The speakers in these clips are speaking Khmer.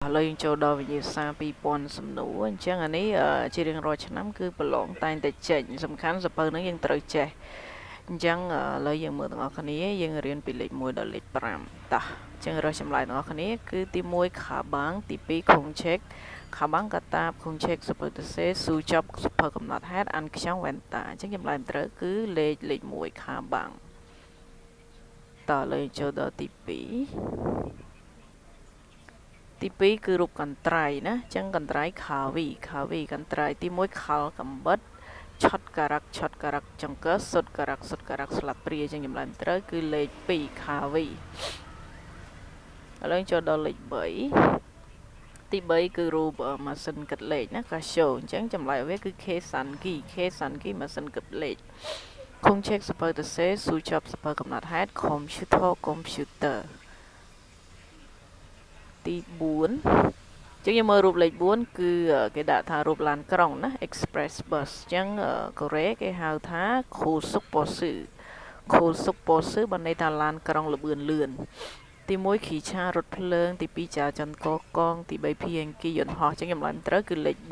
ឥឡូវយើងចូលដល់វិញ្ញាសា2000សំណួរអញ្ចឹងអានេះជារៀងរាល់ឆ្នាំគឺប្រឡងតែងតែចេញសំខាន់សភៅហ្នឹងយើងត្រូវចេះអញ្ចឹងឥឡូវយើងមើលទាំងអស់គ្នាយើងរៀនពីលេខ1ដល់លេខ5តោះអញ្ចឹងរើសចម្លើយទាំងអស់គ្នាគឺទី1ខាបាងទី2ខុងឆេកខាបាងកតាបខុងឆេកសភៅទសេស៊ូចប់សភៅកំណត់ហេតុអានខ្ចង់វ៉ែនតាអញ្ចឹងចម្លើយត្រូវគឺលេខលេខ1ខាបាងតើឥឡូវចូលដល់ទី2ទី2គឺរូបកន្ត្រៃណាអញ្ចឹងកន្ត្រៃខាវីខាវីកន្ត្រៃទី1ខលកំបិតឆុតការ៉ាក់ឆុតការ៉ាក់ចង្កឹះសុតការ៉ាក់សុតការ៉ាក់ស្លាបព្រាអញ្ចឹងចម្លើយត្រូវគឺលេខ2ខាវីឥឡូវចូលដល់លេខ3ទី3គឺរូបម៉ាស៊ីនគិតលេខណាកាសូអញ្ចឹងចម្លើយវាគឺ K សាន់គី K សាន់គីម៉ាស៊ីនគិតលេខខុងឆេកសភៅទសេស៊ូចប់សភៅកំណត់ហេតុ computer computer ទី4ចឹងយើងមើលរូបលេខ4គឺគេដាក់ថារូបឡានក្រុងណា Express Bus អញ្ចឹងកូរ៉េគេហៅថាខូសុកប៉ូស៊ឺខូសុកប៉ូស៊ឺបានន័យថាឡានក្រុងល្បឿនលឿនទី1ខីឆារថភ្លើងទី2ចាចន្តកកងទី3ភីអង្គីយន្តហោះអញ្ចឹងចម្លើយត្រូវគឺលេខ4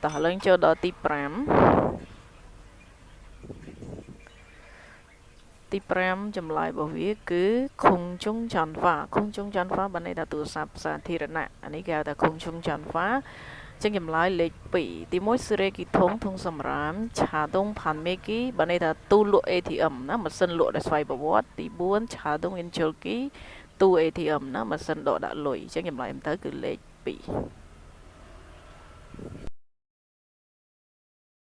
តោះឥឡូវចូលដល់ទី5ទី5ចម្លើយរបស់វាគឺខុងជុងចាន់ហ្វាខុងជុងចាន់ហ្វាបានន័យថាទូរស័ព្ទសាធារណៈអានេះគេហៅថាខុងជុងចាន់ហ្វាចឹងចម្លើយលេខ2ទី1សេរេគីធុងធុងសម្រាមឆាដុងផាន់មេគីបានន័យថាទូលក់ ATM ណាម៉ាស៊ីនលក់ដែលស្វ័យប្រវត្តិទី4ឆាដុងអ៊ីនជុលគីទូ ATM ណាម៉ាស៊ីនដកដាក់លុយអញ្ចឹងចម្លើយទៅគឺលេខ2